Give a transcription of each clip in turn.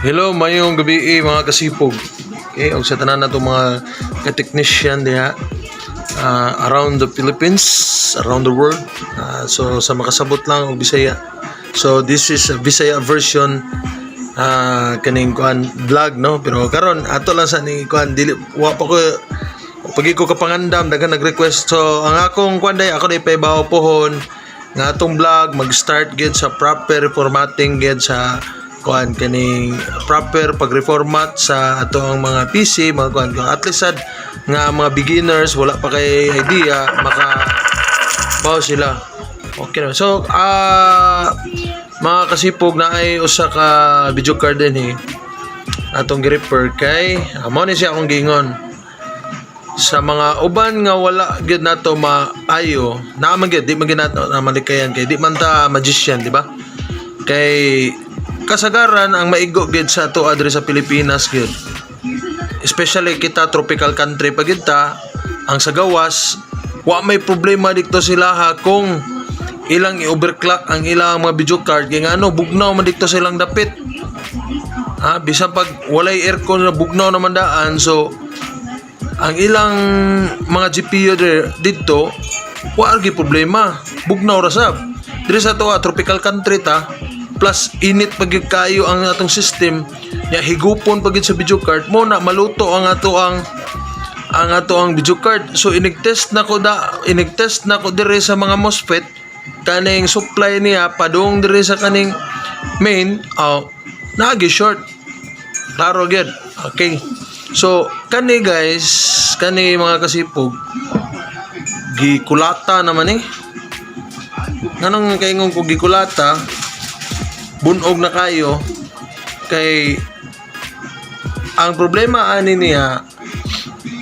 Hello, mayong gabi eh, mga kasipog. Okay, og sa tanan nato mga ka-technician diha around the Philippines, around the world. So sa makasabot lang og Bisaya. So this is a Bisaya version kaning kuan vlog, no, pero karon ato lang sa ni kuan, dili wa pa ko pagi ko kapangandam, daghan nag-request. So ang akong kuan day, ako day paibaw pohon nga atong vlog mag-start gid sa proper formatting gid sa kuan, kaning proper pag-reformat sa ato ang mga PC, mga kuan, at least sad nga mga beginners, wala pa kay idea, maka baw sila. Okay na. So mga kasipog, na ay usa ka video card din eh atong gi-repair kay amo ni siya akong giingon sa mga uban nga wala gyud nato maayo naa man gyud, di man gyud nato na malikayan kay di man ta magician, di ba? Kay kasagaran ang maigo gyud sa ato diri sa Pilipinas gyud, especially kita, tropical country pa gyud ta, ang sa gawas wa may problema dito sila ha kung ilang i-overclock ang ilang mga video card kay ngano bugnaw man dito silang dapit ha, bisan pag walay aircon na bugnaw naman daan. So ang ilang mga GPU dito wa gi problema, bugnaw ra sab. Diri sa ato, tropical country ta, plus init pa gyud kayo ang atong system nya, higupon pa gyud sa video card mo na maluto ang ato ang video card. So inig-test na ko diri sa mga MOSFET, kaning supply niya padung diri sa kaning main, oh, naagi short, klaro gyud. Okay, so kani guys, kani mga kasipog, gikulata naman eh. Nganong kaingon ko gikulata, bunog na kayo, kay ang problema ani niya,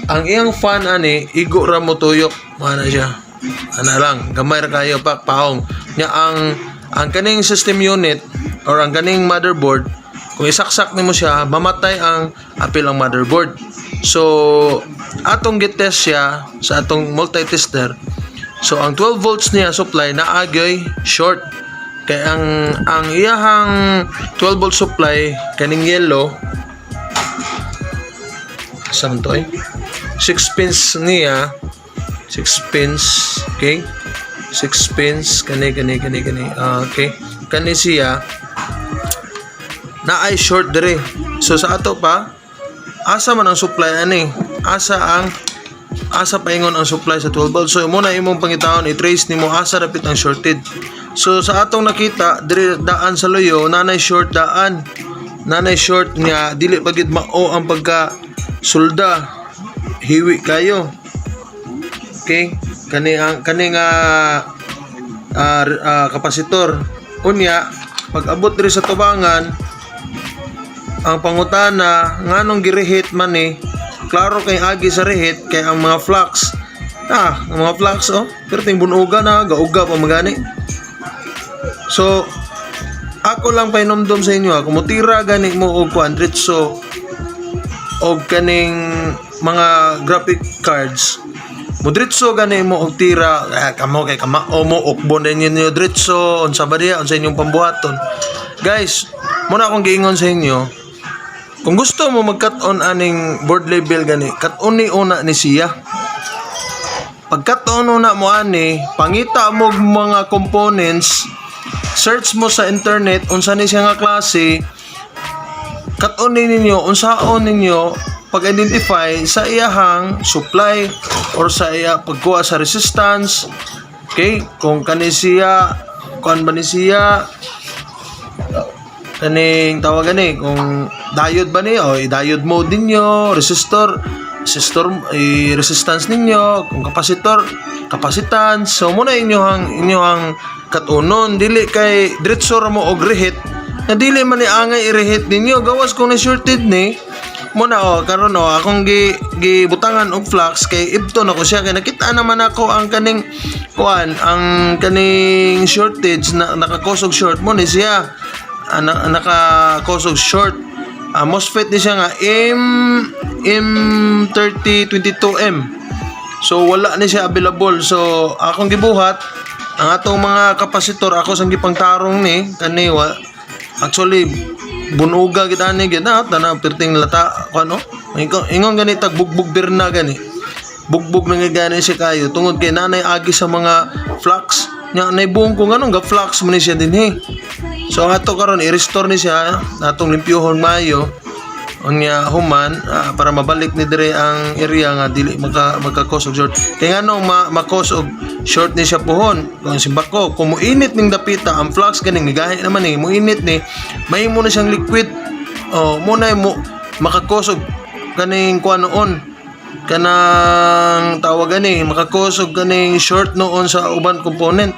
ang iyang fan ani igo ra mo tuyok mana siya, ana lang, gamay ra kayo pak paong nya. Ang kaning system unit or ang kaning motherboard, kung isaksak nimo siya, mamatay ang apil ang motherboard. So atong gitest siya sa atong multi-tester. So ang 12 volts niya supply naagay short kay ang iyahang 12 volt supply, kaning yellow sa to eh 6 pins niya, 6 pins. Okay, 6 pins kani kani kani kani. Okay, kani siya na ay short dire. So sa ato pa, asa man ang supply ani, asa paingon ang supply sa 12 volt? So mo na imong pangitaon, i-trace nimo asa dapit ang shorted. So sa atong nakita dire daan sa luyo, nanay short daan, nanay short nga dili pa gid mao ang pagka sulda, hiwi kayo. Okay, kani ang kani nga kapasitor. Unya pag abot diri sa tubangan, ang pangutana, nganong gireheat man ni? Klaro kay agi sa reheat kay ang mga flux, ang mga flux oh, pero ting bunuga na gauga pa magani. So ako lang painomdom sa inyo ha, kung mutira gani mo og kuan diretso og kaning mga graphic cards, mudritso gani mo og tira, kamo kay kamao mo ukbon din ninyo dritso, unsa ba diya, unsa inyong pambuhaton. Guys, muna akong giingon sa inyo, kung gusto mo mag-cut on aning board label gani, cut on ni una ni siya. Pag cut on una mo ani, pangita mo og mga components, search mo sa internet unsa ni siya nga klase, cut on ni ninyo, unsaon ninyo pag-identify sa iyahang supply or sa iya pagkuha sa resistance. Okay, kung kani siya, kuan ba ni siya, kaning tawagan ni, kung diode ba ni o i-diode mode ninyo, resistor resistor i-resistance ninyo, kung capacitor, capacitance. So muna inyo ang katunon, dili kay diretso ra mo og reheat nga dili man ni angay i-reheat ninyo, gawas kung ni shorted ni mo na. Oh, karon oh, akong gi gibutangan og flux kay ibto na ko siya kay nakita naman ako ang kaning kuan, ang kaning shortage na nakakosog short mo ni siya. Naka-cause og short. MOSFET ni siya nga M3022M. So wala ni siya available. So akong gibuhat ang atong mga kapasitor, ako sang gipangtarong ni kani wa actually bunuga gid ani gid na tanaw perting lata ko ano. Ingon gani tag bugbog birna gani. Bugbog na nga gani siya kayo tungod kay nanay agi sa mga flux nya naibuong ko nganong ga flux man ni siya dinhi. So ang ato karon, i-restore ni siya, atong limpyuhon maayo. Unya human, para mabalik ni dire ang area nga dili maka-cause og short. Kay ngano ma-cause og short ni siya puhon? Kung simbako, kung muinit ning dapita ang flux ganing nigahi naman ni muinit ni, mahimo na siyang liquid. Oh, mo na mo maka-cause og kaning kuan noon, kanang tawag gani, maka-cause og kaning short noon sa uban component.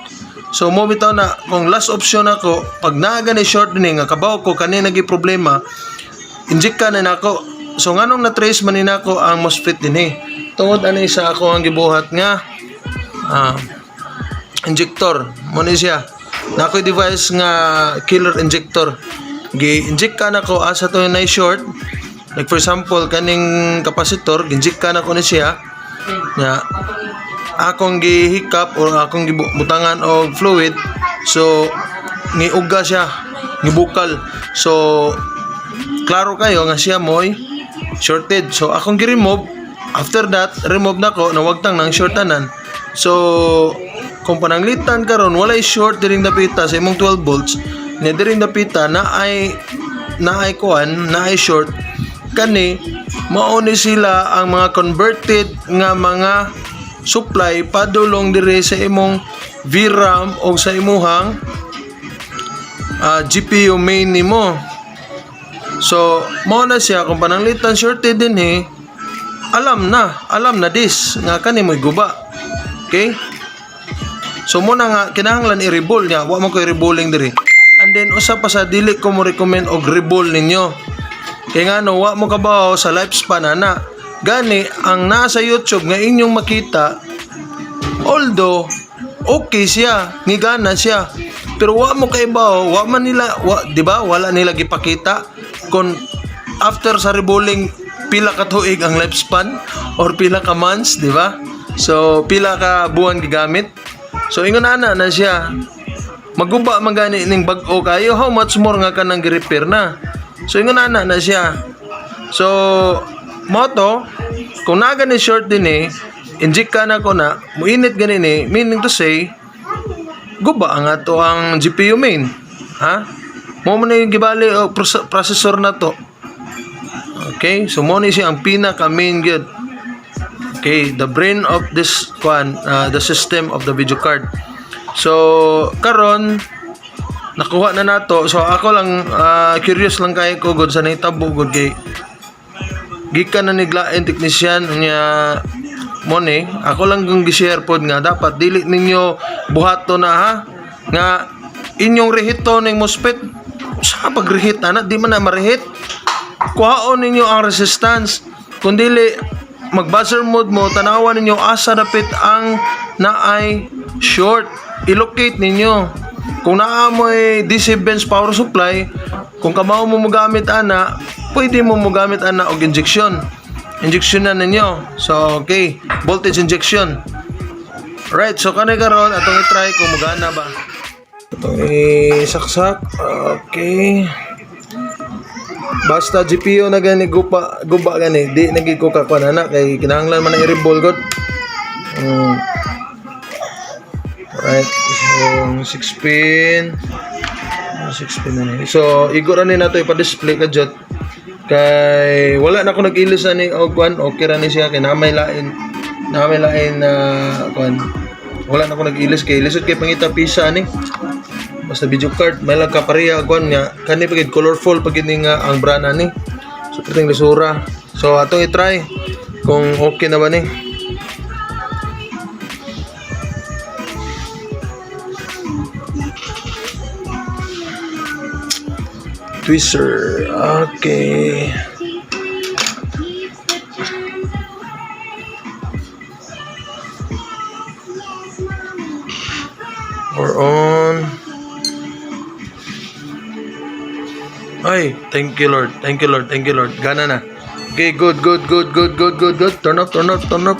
So mo bitaw na kung last option ako pag naa gani short ni nga kabaw ko kani nagi problema, inject ka na nako. So nganong na-trace man ni nako ang MOSFET dinhi? Tungod ani sa ako ang gibuhat nga injector. Mo ni siya. Na ako'y device nga killer injector. Gi-inject ka nako asa to na short. Like for example, kaning capacitor, gi-inject ka nako ni siya. Nga akong gihikap or akong gibutangan og fluid, so niuga siya, nibukal. So klaro kayo nga siya mo'y shorted. So akong gi-remove, after that, remove nako, nawagtang ng short tanan. So kung pananglitan karon walay short diring dapita sa imong 12 volts, ni diring dapita na ay kuan, na ay short kani, mao ni sila ang mga converted nga mga supply padulong diri sa imong VRAM o sa imuhang GPU main nimo. So, mao na siya, kung pananglitan shorted din eh, alam na this nga kani mo'y guba. Okay? So mo na nga kinahanglan i-reball niya, wa man ko i-reballing diri. And then usa pa sa dili ko mo recommend og reball ninyo. Kay ngano, wa mo kabaw sa lifespan ana. Gani ang nasa YouTube nga inyong makita, although okay siya, ngigana siya. Pero wa mo kaibaw, wa man nila wa, di ba? Wala nila gipakita kung after sa reballing pila ka tuig ang lifespan or pila ka months, di ba? So pila ka buwan gigamit. So ingon ana na siya. Maguba man gani ning bag-o kayo, how much more nga kanang gi-repair na. So ingon ana na siya. So mo to, kung naga ni short din eh, inject ka na ko na, muinit gani ni, meaning to say, guba ang ato ang GPU main. Ha? Mo na yung gibali o processor na to. Okay? So mo ni siya ang pinaka main gyud. Okay, the brain of this kwan, the system of the video card. So karon nakuha na nato. So ako lang, curious lang kay ko gud sa nahitabo gud kay gikan na niglain technician niya mo ni ako lang kung gi-share pod nga dapat dili ninyo buhato na ha nga inyong rehito ning MOSFET. Sa pag-reheat ana, di man na ma-reheat. Kuhaon ninyo ang resistance. Kung dili, mag buzzer mode mo, tanawan ninyo asa dapit ang naay short, i-locate ninyo. Kung naa mo'y DC bench power supply, kung kamao mo mogamit ana, pwede mo mogamit ana og injection, injection na ninyo. So okay, voltage injection. Right, so kanay karon atong i-try kung mogana ba. Atong isaksak. Okay. Basta GPU na gani gupa, guba gani, di na gid ko kakuan ana kay kinahanglan man na i-reball god. Right, so 6 pin. 6 pin na ni. So igo ra ni nato ipa-display ka jot. Kay wala na ko nag-ilis ani og kuan, okay ra ni siya kay na may lain na kuan. Wala na ko nag-ilis kay lisod kay pangita pisa ani. Basta video card, may lang kapareha kuan nga kani pagid colorful pagid ni nga ang brand ani. So perting lisura. So atong i-try kung okay na ba ni. Tweezer. Okay. Or on. Ay, thank you, Lord. Thank you, Lord. Thank you, Lord. Gana na. Okay, good, good, good, good, good, good, good. Turn off, turn off, turn off.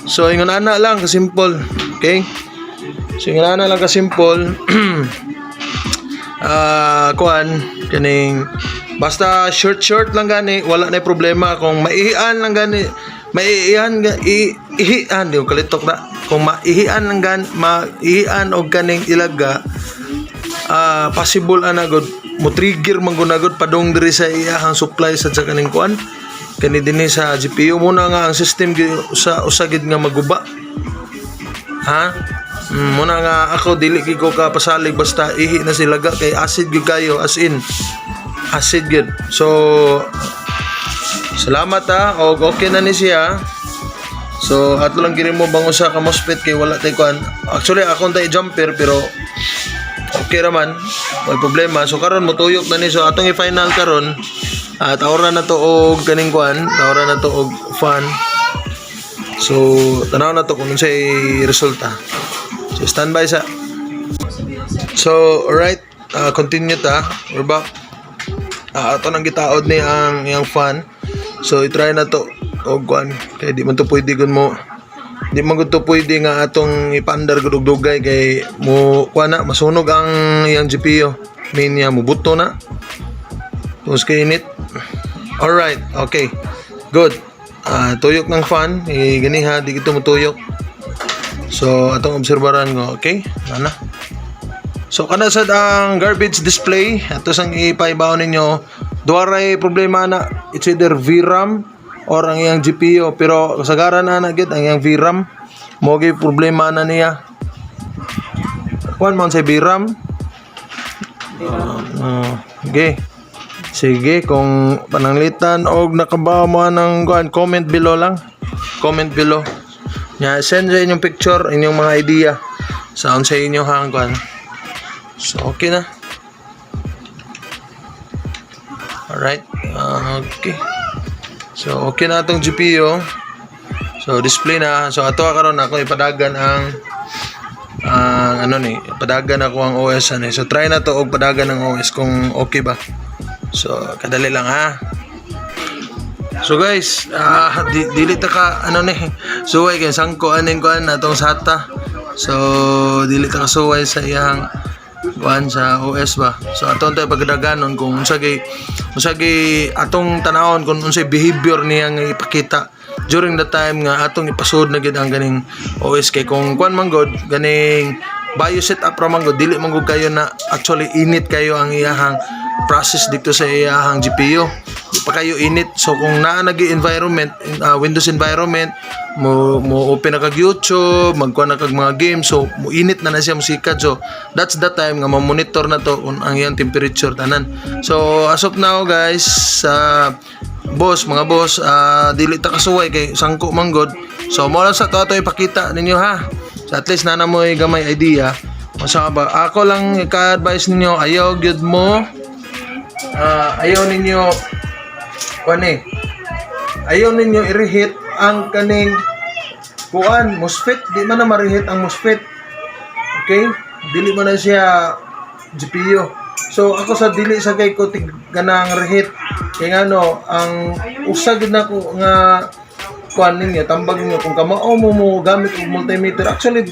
So, ingon ana lang, kasimple. Okay? So, ingon ana lang kasimple. Ah, kuan, kaning basta short short lang gani, wala na problema kung maihian lang gani, maiihan ihian, di ko kalitok na. Kung maihian lang gan, maihian og kaning ilaga, possible ana gud mo trigger man gud na gud padung diri sa iyahang supply sa kaning kuan kani dinhi sa GPU muna nga ang system usa usa gid nga maguba, ha. Muna nga ako dili gid ko ka pasalig basta ihi na sila ga kay acid gyud kayo, as in acid gyud. So salamat ha, og okay na ni siya. So ato lang gini mo bang usa ka MOSFET kay wala tay kuan. Actually, akong tay jumper, pero okay raman, may problema. So karon motuyok na ni. So atong i-final karon, at taora na to og kaning kuan, taora na to og fan. So tanaw na to kung unsay resulta. So standby sa. So alright, continue ta. We're back. Ato nang gitaod ni ang iyang fan. So i-try na to og kuan kay di man to pwede gun mo, di man gud to pwede nga atong ipaandar gud og dugay kay mo kuan na, masunog ang iyang GPU. Main niya mubuto na. Tapos kay init. Alright, okay. Good. Tuyok ng fan, eh, ganiha di gito mutuyok. So atong obserbaran ko, okay? Ana. So kana sad ang garbage display, ato sang ipaibaw ninyo. Duha ray problema na, it's either VRAM or ang iyang GPU, pero kasagaran na gid ang iyang VRAM mo gyud problema na niya. Kuan man sa VRAM. Okay. Sige, kung pananglitan og nakabaw mo ng kuan, comment below lang. Comment below. Nya, send sa inyong picture, inyong mga idea sa unsa inyong hang kuan. So okay na. Alright. Okay. So okay na atong GPU. So display na. So ato karon ako ipadagan ang ano ni, padagan ako ang OS ani. So try na to og padagan ng OS kung okay ba. So kadali lang ha. So guys, dili ta ka ano ni, suway kay sangko aning kuan atong SATA. So dili ta kasuway sa iyang kuan sa OS ba. So aton tayo pagdaganon kung unsa gay atong tanawon kung unsay behavior niya nga ipakita during the time nga atong ipasud na gid ang ganing OS, kay kung kuan man gud, ganing BIOS setup ra man gud, dili man gud kayo na actually init kayo ang iyahang process dito sa iyahang GPU, di pa kayo init. So kung naa nagi environment, Windows environment, mo mo open na kag YouTube, magkuha na kag mga games, so mo init na na siya, musikat. So that's the time nga ma-monitor na to kung ang iyang temperature tanan. So as of now guys, sa boss, mga boss, dili ta kasuway kay sangko man gud. So mo lang sa to ato ipakita ninyo ha. So at least nana mo gamay idea. Masa ba ako lang ka-advise ninyo, ayaw gyud mo, ayaw ninyo kuan eh, ayaw ninyo i-reheat ang kaning kuan MOSFET. Di man na ma-reheat ang MOSFET, okay? Dili man na siya GPU. So ako sa dili sa kay ko tig ganang reheat kay ngano ang usa gid nako nga kuan ninyo, tambag ninyo, kung kamao mo mo gamit og multimeter. Actually,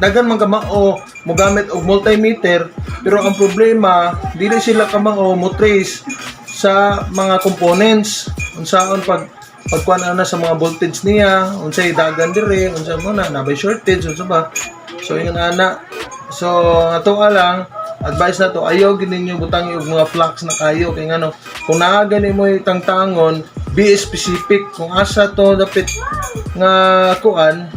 daghan man kamao mo gamit og multimeter, pero ang problema, dili sila kamao mo trace sa mga components, unsaon pag pagkuan ana sa mga voltage niya, unsay dagan dire, unsa mo na nabay shortage, unsa ba. So ingon ana. So ato lang advice na to, ayaw gid ninyo butang og mga flux na kayo kay ngano kung naa gani mo tangtangon, be specific kung asa to dapit nga kuan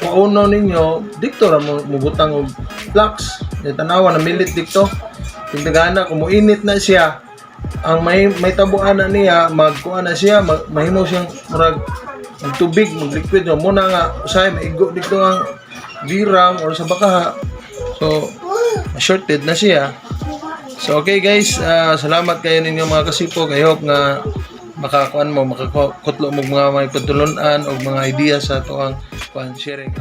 kauno ninyo dikto ra mo mubutang og flux. Di tanawa na milit dikto tingdagana kung moinit na siya, ang may tabuan na niya, magkuan na siya, mahimo siyang murag magtubig, mag-liquid mo na nga usahay maigo dito ang VRAM or sa bakaha. So shorted na siya. So okay guys, salamat kayo ninyo mga kasipog. I hope nga makakuan mo, makakutlo mo mga may pagtulunan o mga idea sa atoang kuan sharing.